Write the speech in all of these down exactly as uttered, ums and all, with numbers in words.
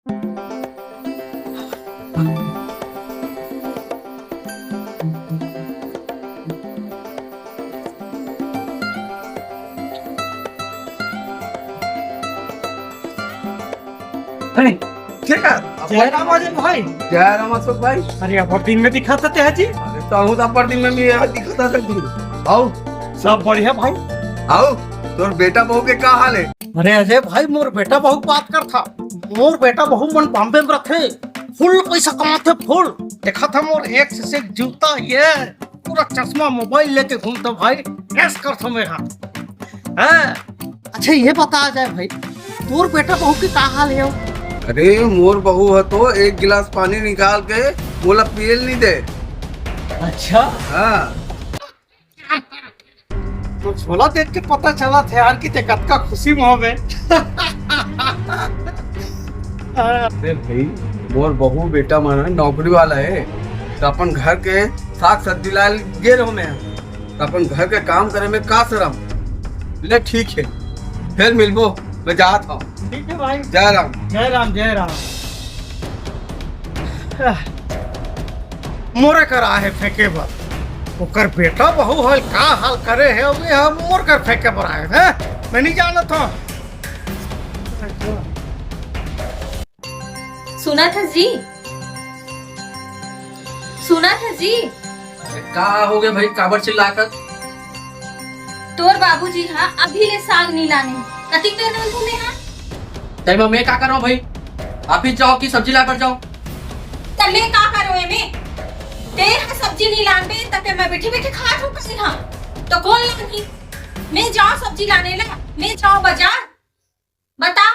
अरे, ठीक है। जय राम अजय भाई। जय राम अशोक भाई। अरे, अब्बड़ दिन में दिखत हस जी। अरे, तहूँ तो अब्बड़ दिन में भी यहाँ दिखत हस जी। अउ सब बढ़िया भाई। अउ तोर बेटा बहू के का हाल हे? अरे अजय भाई, मोर बेटा बहू के बात करथस। मोर बेटा बहू मन बॉम्बे में रहिथे, फुल पैसा कमाथे, फुल। देखथस मोर एक से एक जूता, ये पूरा चश्मा, मोबाइल लेके घूमथस भाई, ऐश करथों मैं हा। हाँ। अच्छा, ये बता अजय भाई, तोर बेटा बहू के का हाल हे? अरे, मोर बहू ह तो एक गिलास पानी निकाल के मोला पिए ल नइ दे। अच्छा। हाँ। तो झोला देख के पता चलथे यार कि तैं कतका खुशी में हवे। अरे भाई, मोर बहू बेटा मन नौकरी वाला हे, त अपन घर के साग सब्जी लाय ल गे रहेंव मैं, त अपन घर के काम करे में का शरम। ले ठीक हे, फेर मिलबो, मैं जात हंव। ठीक हे भाई। जय राम। जय राम, जय राम। मोरे करा आय हे फेंके बर। ओकर बेटा बहू ह का हाल करे हे, अउ ये ह मोर कर फेंके बर आय हे। मैं नइ जानत हंव। सुनत हस जी? सुनत हस जी? अरे का होगे भाई, काबर चिल्लाथस? तोर बाबूजी ह अभी ले साग नइ लाने। कतिक देर रांधहूं मैं हा? तब मैं का करंव भाई? ऑफिस जाओ कि सब्जी लाय बर जाओ? त मैं का करंव एमे? तैं ह सब्जी नइ लानबे त तैं मैं बइठे बइठे खात हंव कहीं हा? त कोन लानही? मैं जाओ सब्जी लाने ला, मैं जाओ बाजार। बता,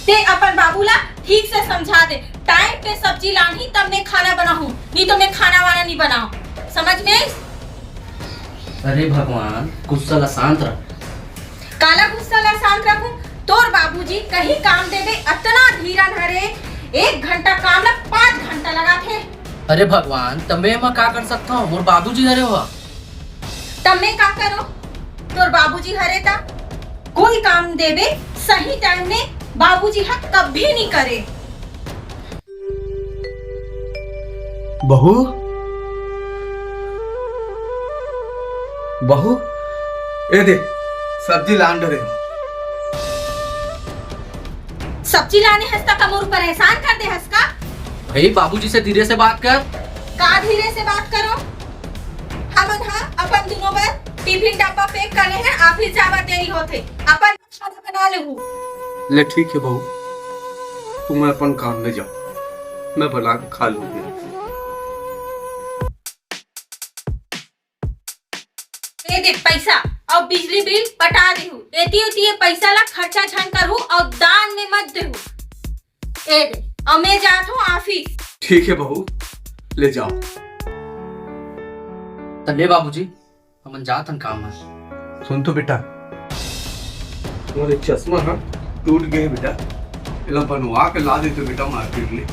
तैं अपन बाबू ला ठीक से समझा दे, टाइम पे सब्जी लानही तब मैं खाना बनाहूं, नइ तो मैं खाना वाना नइ बनांव, समझ में आइस? अरे भगवान, गुस्सा ला शांत रख। काला गुस्सा ला शांत रखूं? तोर बाबूजी कहीं काम देबे अतना धीरन हरे, एक घंटा काम ला पांच घंटा लगाथे। अरे भगवान, त मैं एमा का कर सकथंव? मोर बाबूजी हरे ओहा। त मैं का करंव? तोर बाबूजी हरे त कोई काम देबे सही टाइम में बाबूजी ह कभी नइ करे। बहू, बहू, ए दे, सब्जी लान डरे हंव। सब्जी लाने हस त का मोर ऊपर एहसान कर दे हस का? भाई, बाबूजी से धीरे से बात कर। का धीरे से बात करंव? हमन ह अपन दूनों बर टिफिन डब्बा पैक कर ले हन, ऑफिस जाय बर देरी होथे, अपन खाना बना लेहू। ले ठीक हे बहू, तुमन अपन काम में जाओ, मैं बना के खा लूंगी। ए दे पइसा अउ बिजली बिल पटा देहू। एती ओती ए पइसा ला खर्चा झन करहू अउ दान में मत देहू। ए दे, अउ मैं जात हंव ऑफिस। ठीक हे बहू, ले जाओ। त ले बाबूजी, हमन जात हन काम में। सुन तो बेटा, मोर एक चश्मा ह टूट गे हे बेटा, एला बनवा के ला दे तो बेटा मार्केट ले।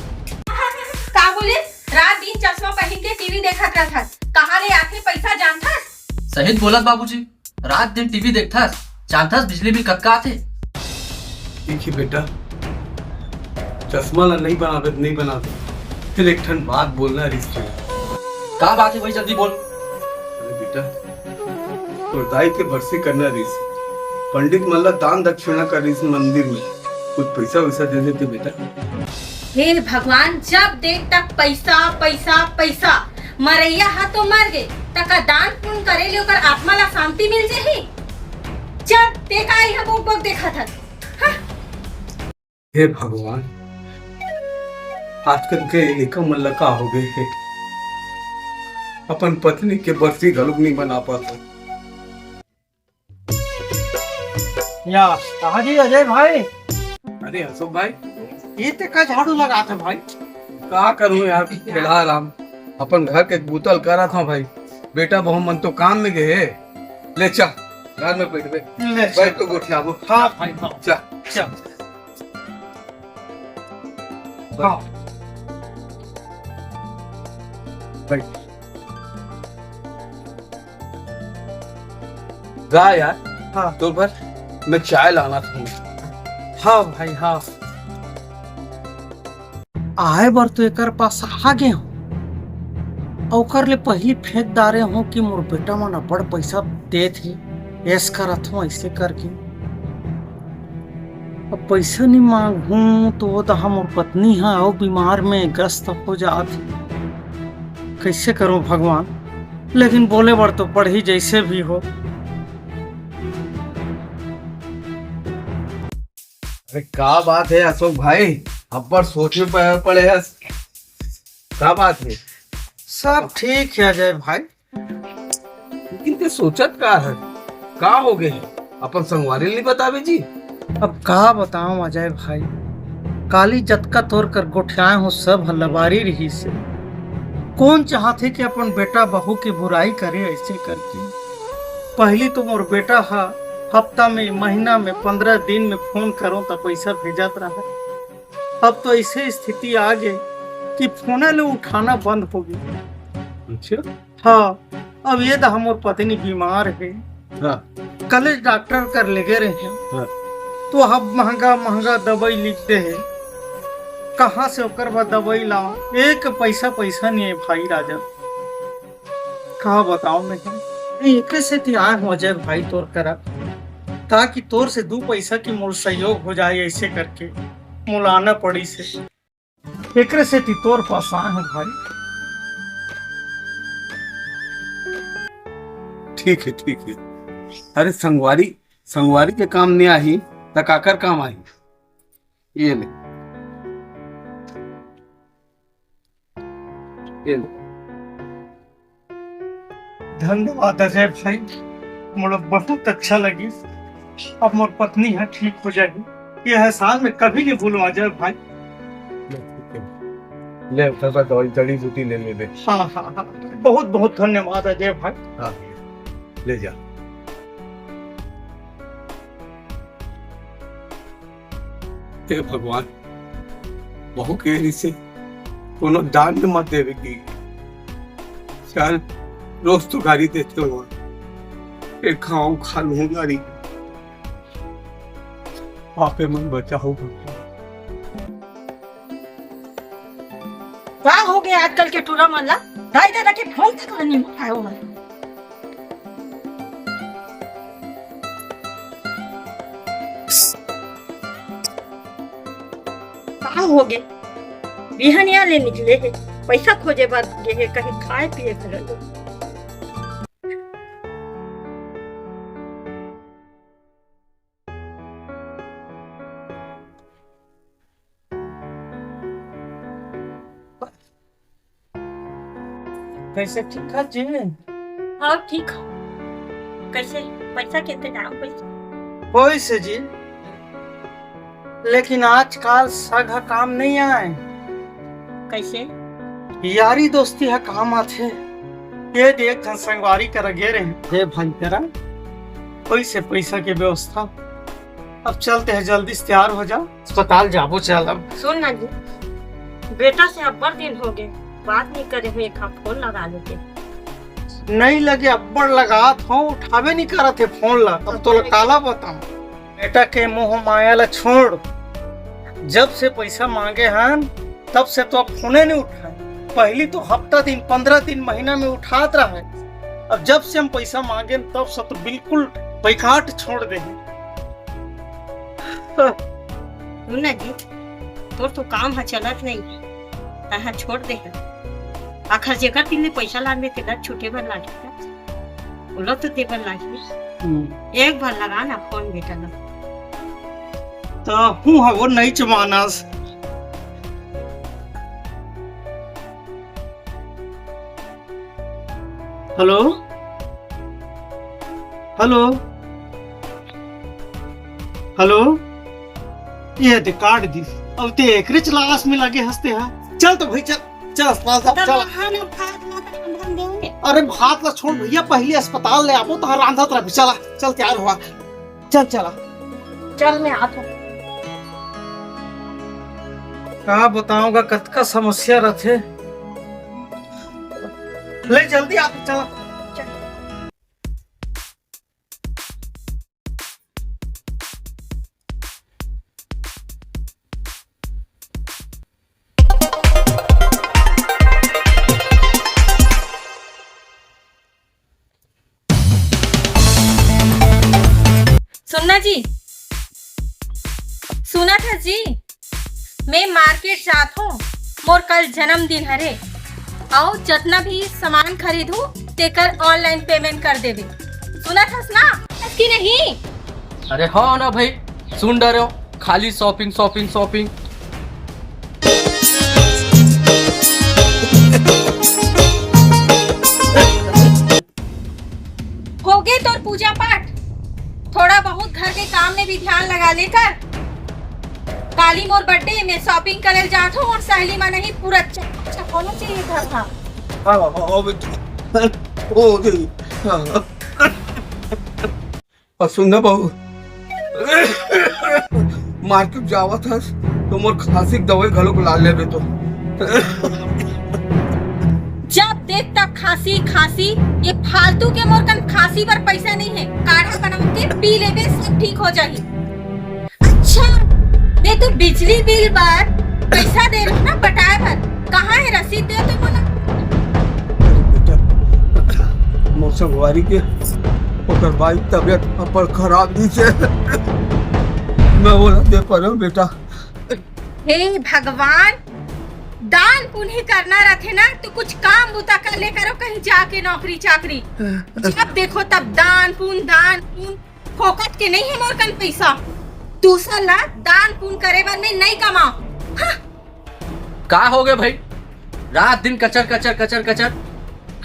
का बोले? रात दिन चश्मा पहिर के टीवी देखत रहथस, कहाँ ले आथे पइसा जानथस? सही बोलत बाबूजी, रात दिन टीवी देखथस, जानथस बिजली बिल कतका आथे? ठीक हे बेटा, चश्मा ला नइ बनाबे त नइ बनाबे, फेर एक ठन बात बोलना रिहिस। का बात हे भाई, जल्दी बोल। अरे बेटा, तोर दाई के बरसी करना रिहिस, पंडित मन ला दान दक्षिणा कर रिहिस मंदिर में, कुछ पइसा वइसा दे देते बेटा। हे भगवान, जब देख तब पइसा, पइसा, पइसा। मरइया ह तो मर गे, त का दान पुण्य करे ले ओकर आत्मा ला शांति मिल जाही? चल, तैं का इहाँ बोक बोक देखत हस? हं? हे भगवान, आजकल के लइका मन ला का हो गे हे, अपन पत्नी के बरसी घलोक नइ मना पात हे। या, कहाँ जी अजय भाई? अरे अशोक भाई। ये तैं का झाड़ू लगात हस भाई? का करूँ यार, खेला राम, अपन घर के बूता ल करत हंव भाई। बेटा बहू मन तो काम में गे हे। ले चल, घर में बइठबे। ले चल। बइठ तो गोठियाबो। हाँ भाई, हाँ। चल। चल। हाँ। बइठ। गा यार, हाँ। तोर बर मैं चाय लानत हंव। हाँ भाई, हाँ। आए बर तो एकर पास आ गे हों, अउ ओकर ले पहिली फेंक डारे हों कि मोर बेटा मन अब्बड़ पइसा देत हे, ऐस करत हों, अइसे करके। अब पइसा नी मांगहूं तो वो दहा मोर पत्नी ह अउ बीमार में ग्रस्त हो जात हे। कइसे करों भगवान, लेकिन बोले बर तो पड़ही जइसे भी हो। अरे का बात हे अशोक भाई, अब्बड़ सोच में प-, पड़े हस। का बात हे? सब ठीक हे अजय भाई। लेकिन ते सोचत का हे? का हो गे हे? अपन संगवारी ल नी बताबे जी? अब का बतावं अजय भाई, काली जतका तोर कर गोठियाए हों सब ह लबारी रहिस हे। कोन चाहत हे कि अपन बेटा बहू के बुराई करे अइसे करके? पहिली तो मोर बेटा ह हफ्ता में, महीना में, पंद्रह दिन में फोन करों त पइसा भेजत रहय। अब तो अइसे स्थिति आ गे कि फोने ल उठाना बंद हो गे। अच्छा। हाँ, अब ये दहा मोर पत्नी बीमार हे। हाँ। कलेच डॉक्टर कर लेगे रहें। हाँ। तो अब महंगा महंगा दवई लिख दे हे, कहाँ से ओकर बर दवई लावं? एक पइसा पइसा नी हे भाई राजन। का बतावं मैं, एकरे सेती आए हों अजय भाई तोर करा, ताकि तोर से दू पइसा के मोर सहयोग हो जाए, अइसे करके मोला आना पड़िस हे। एकरे सेती तोर पास आए हों भाई। ठीक हे, ठीक हे। अरे संगवारी, संगवारी के काम नी आही त काकर काम आही? ये ले, ये ले। धन्यवाद अजय भाई, मोला बहुत अच्छा लगिस। अब मोर पत्नी ह ठीक हो जाही, ये एहसान मैं कभी नहीं भूलूं अजय भाई। ले, ओकर बाद दवाई, जड़ी बूटी ले लेबे। हाँ, हाँ, हाँ, बहुत बहुत धन्यवाद अजय भाई। हाँ, ले जा। हे भगवान, बहू के रिसे कोनो दान मत देवे की। चल, रोज तो गारी देते हो, एक खाऊं खा लूं गारी। आपे मन बचाओ भगवान। का हो गे आजकल के टूरा मन ला? दाई ददा के फोन तक ला नी उठाए हो। का हो गे? बिहनिया ले निकले हे, पइसा खोजे बर गे हे, कहीं खाए पिए घलो। कइसे, ठीक हे जी? हाँ, ठीक हे। कइसे, पइसा के इंतजाम कइसे? होइस हे जी, लेकिन आजकाल सग ह काम नइ आय। कइसे? यारी दोस्ती ह काम आथे। ये देख, एक झन संगवारी करा गे रहे हे भाई करा, कइसे पइसा के व्यवस्था। अब चलते हैं, जल्दी से तैयार हो जा, अस्पताल जाबो, चल अब। सुन ना जी, बेटा से अब्बड़ दिन हो गे, बात नइ करे हों, एक फोन लगा लेते। नइ लगे, अब्बड़ लगात हों, उठाबे नइ करत हे फोन ला। अब तोला काला बतावं, बेटा के मोह माया ला छोड़, जब से पइसा मांगे हन, तब से तो अब फोने नइ उठाय। पहिली तो हफ्ता दिन, पंद्रह दिन, महीना में उठात रहय, अब जब से हम पइसा मांगेन, तब से तो बिल्कुल पैकाट छोड़ दे हे। सुन ना जी, तोर तो काम ह चलत नइ, तहां छोड़ दे हे। आखर जेकर तीर ले पइसा लानबे, तेला छूटे बर लागही का? ओला तो दे बर लागही। हम्म। एक बार लगा ना फोन बेटा ला। त हूं ह वो नइ चमानस। Hello, hello, hello. ये दे काट दिस। अब ते एकरेच लास में लगे हस ते हा। चल तो भाई, चल, चल अस्पताल जा, चल। अरे भात ला छोड़ भैया, पहिली अस्पताल ले आबो, तहां रांधत रह। चला, चल, तैयार हुआ, चल, चला। चल, मैं आत हों। का बतावं गा, कतका समस्या रथे। ले जल्दी आ, चला। सुनना जी, सुनत हस जी, मैं मार्केट जात हों, मोर कल जन्मदिन हरे, अउ जतना भी सामान खरीदहूँ तेकर ऑनलाइन पेमेंट कर देबे। सुनत हस ना? हस कि नहीं? अरे हाँ ना भाई, सुन डरे हो, खाली शॉपिंग शॉपिंग शॉपिंग। होगे तोर पूजा पाठ, थोड़ा बहुत घर के काम में भी ध्यान लगा ले कर। काली मोर बर्थडे, मैं शॉपिंग करे जात हों अउ सहेली मन ही पूरा चकाचक होना चाहिए घर हा। हाँ, हाँ, हाँ, बेटी। ओ, दे। हाँ। अउ सुन ना बहू, मार्केट जावत हस तो मोर खांसी के दवाई घलो ला लेबे तो। जब देख तब खांसी खांसी, ये फालतू के मोर कन खांसी बर पैसा नहीं है, काढ़ा बना के पी लेबे, सब ठीक हो जाही। अच्छा, मैं तो बिजली बिल बर पैसा दे रहा ना पटाए बर, कहाँ है रसीद? दे तो मोला। बेटा, मोर संगवारी के ओकर बाई तबियत अपन खराब दिस हे, मैं ओला दे पारेंव बेटा। हे भगवान, दान पुण्य करना रथे ना तो कुछ काम बुता कर ले करो, कहीं जाके नौकरी चाकरी। जब देखो तब दान पुण्य, दान पुण्य, फोकट के नहीं है मोर कन पैसा। दूसर ला दान पुण्य करे बर मैं नहीं कमाओ। हाँ। का होगे भाई, रात दिन कचर कचर कचर कचर।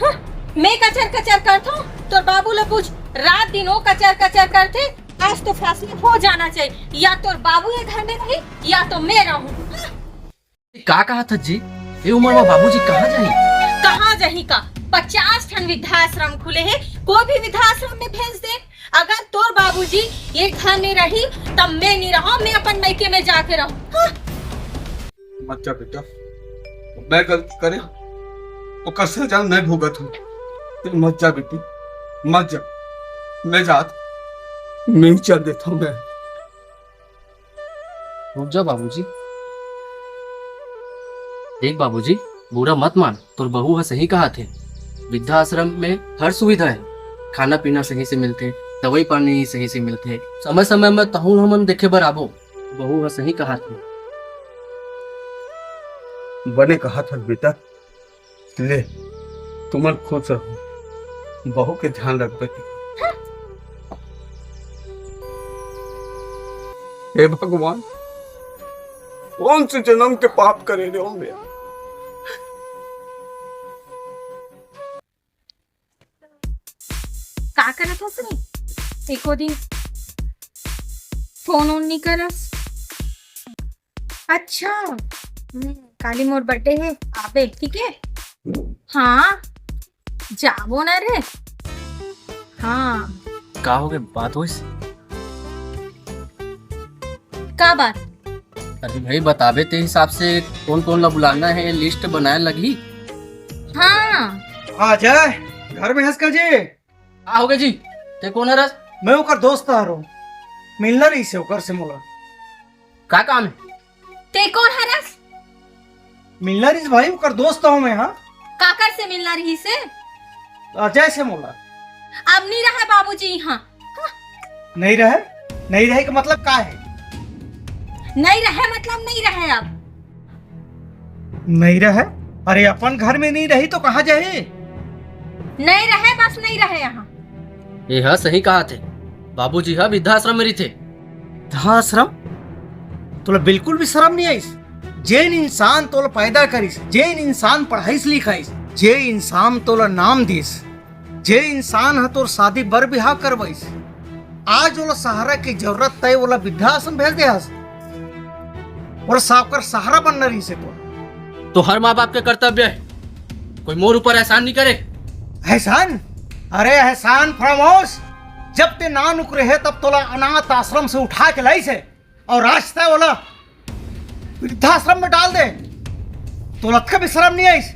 हाँ, मैं कचर कचर करथों, तोर बाबू ला पूछ, रात दिन वो कचर कचर करथे। आज तो फैसला हो जाना चाहिए, या तोर बाबू ये घर में रही या तो मैं रहूं। हाँ। का कहत हस जी? ए उमर में बाबूजी कहाँ जाही? कहाँ जाही का? पचास ठन वृद्धाश्रम खुले हे, कोई भी वृद्धाश्रम में भेज दे। अगर तोर बाबूजी ये घर में रही, तब मैं नहीं रहूं, मैं अपन मायके में जाके रहूं। हाँ। मत जा बेटा, मैं गलती करे, ओकर सजा मैं भुगत हूँ। तू मत जा बेटी, मत जा, मैं जात, मैं ही चल देता हूँ मैं। रुक जा बाबूजी। देख बाबूजी, बुरा मत मान, तोर बहू ह सही कहत हे। वृद्धाश्रम में हर सुविधा हे, खाना पीना सही से मिलथे, दवाई पानी सही से मिलथे, समय समय में तहूँ हमन देखे बर आबो। बहू ह सही कहत हे। बने कहत हस बेटा, ले, तुमन खुश रहो, बहू के ध्यान रखबे। हे भगवान, कौन से जन्म के पाप करे रे हो मैं? का करत हस रे? एको दिन फोन ओन नहीं करस। अच्छा, हम्म, काली मोर बर्थडे हे, आबे, ठीक है? हाँ, जाबो ना रे। हाँ। का होगे, बात होइस? का बात? अरे भाई, बताबे ते हिसाब से कौन कौन ला बुलाना है, लिस्ट बनाए लगही। हाँ। आ जाए, घर में हंस कर जी। का होगे जी? ते कौन हरस? मैं ओकर दोस्त हरों। मिलना रहिसे ओकर से मोला। का काम है? ते कौन हरस? मिलना रहिस भाई, ओकर दोस्त हूँ मैं, हाँ। काकर से मिलना रहिसे? अजय से मोला। अब नहीं रहे बाबूजी यहाँ। हाँ। नहीं रहे? नहीं रहे का मतलब का है? नहीं रहे मतलब नहीं रहे अब। नहीं रहे? अरे अपन घर में नहीं रही तो कहाँ जाही? नहीं रहे, बस नहीं रहे यहाँ। ये ह सही कहत हे, बाबूजी ह वृद्धाश्रम में रहिथे। वृद्धाश्रम? तोला बिल्कुल भी शरम नहीं आइस? जेन इंसान तोला पैदा करिस, जेन इंसान पढ़ाइस लिखाइस, जे इंसान तोला नाम दिस, जे इंसान ह तोर शादी बर बिहाव करवाइस, आज ओला सहारा के जरूरत तय, ओला वृद्धाश्रम भेज दे हस। ओला सावकर सहारा बनना रहिसे तोर। तो हर माँ बाप के कर्तव्य है, कोई मोर ऊपर एहसान नहीं करे। एहसान? अरे एहसान फरामोश। जब ते नान उकरे हे तब तोला अनाथ आश्रम से उठा के लाइस हे और आज ते ओला वृद्धाश्रम में डाल दे। तोला अतका भी शरम नहीं आइस?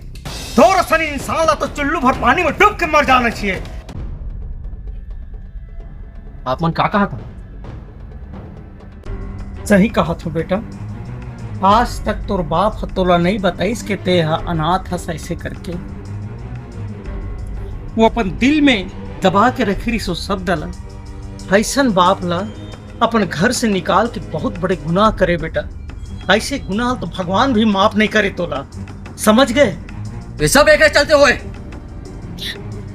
तोर असन इंसान ला तो चुल्लू भर पानी में डूब के मर जाना चाहिए। आप मन का कहत हव? सही कहत हव बेटा, आज तक तोर बाप ह तोला नहीं बताइस के ते ह अनाथ हस ऐसे करके। वो अपन दिल में दबा के रखे रहिस ओ शब्द ला। अइसन बाप ला अपन घर से निकाल के बहुत बड़े गुनाह करे बेटा। अइसे गुनाह तो भगवान भी माफ नहीं करे तोला, समझ गए? ये सब एकरे चलते होय।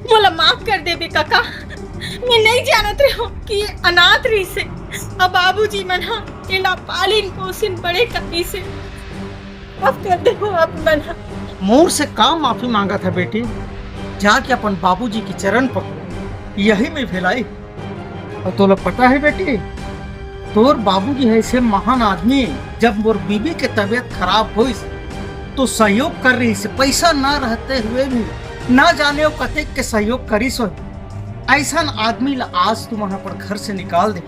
मोला माफ कर देबे काका, मैं नहीं जानत रहो कि ये अनाथ रहिसे। अब बाबूजी मन हा एला पालिन पोसिन बड़े करिसे। माफ कर देहू आप मन हा। मोर से का माफी मांगत है बेटी? जाके अपन बाबूजी के चरण पकड़ो, यही में भलाई। और तोला पता है बेटी, तोर बाबूजी है ऐसे महान आदमी। जब मोर बीबी के तबीयत खराब होइस तो सहयोग कर रहिसे, पैसा ना रहते हुए भी ना जाने वो कतेक के सहयोग करिस हो। ऐसन आदमी ला आज तुमन अपन घर से निकाल दे,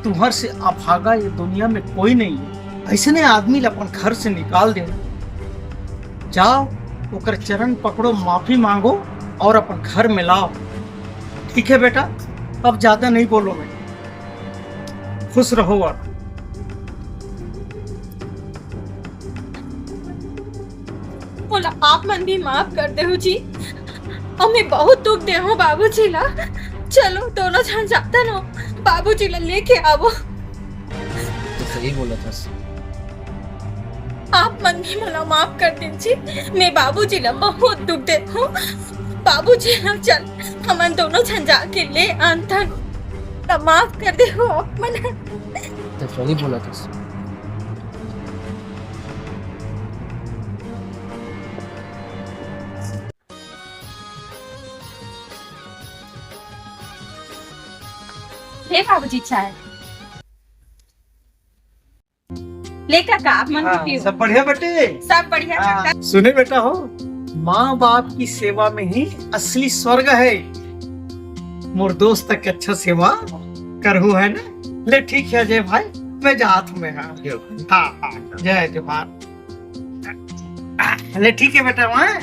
तुम्हर से अभागा ये दुनिया में कोई नहीं है। ऐसने आदमी ला अपन घर से निकाल दे, जाओ ओकर चरण पकड़ो, माफी मांगो और अपन घर में लाओ। ठीक है बेटा, अब ज्यादा नहीं बोलो मैं, खुश रहो आप। मोला आप मन भी माफ कर देहू जी। अब मैं बहुत दुख दे हूँ बाबूजी ला। चलो दोनों झन जाता न, बाबूजी ला लेके आवो। तो सही बोला था। आप मन भी मोला माफ कर दे जी। मैं बाबूजी ला बहुत दुख दे हूँ। बाबूजी ला चल, हमन दोनों झन जाके ले आनथन। त माफ कर देहू आप मन। तो सही बोला था। ले बाबूजी चाय। ले काका, आप मन भी हाँ, पियो। सब बढ़िया बेटे? सब बढ़िया हाँ, काका। सुने बेटा हो, माँ बाप की सेवा में ही असली स्वर्ग है। मोर दोस्त के अच्छा सेवा करहू है ना। ले ठीक है अजय भाई, मैं जात हूँ मैं। हाँ, हाँ, हाँ, जय जोहार। ले ठीक है बेटा, वहाँ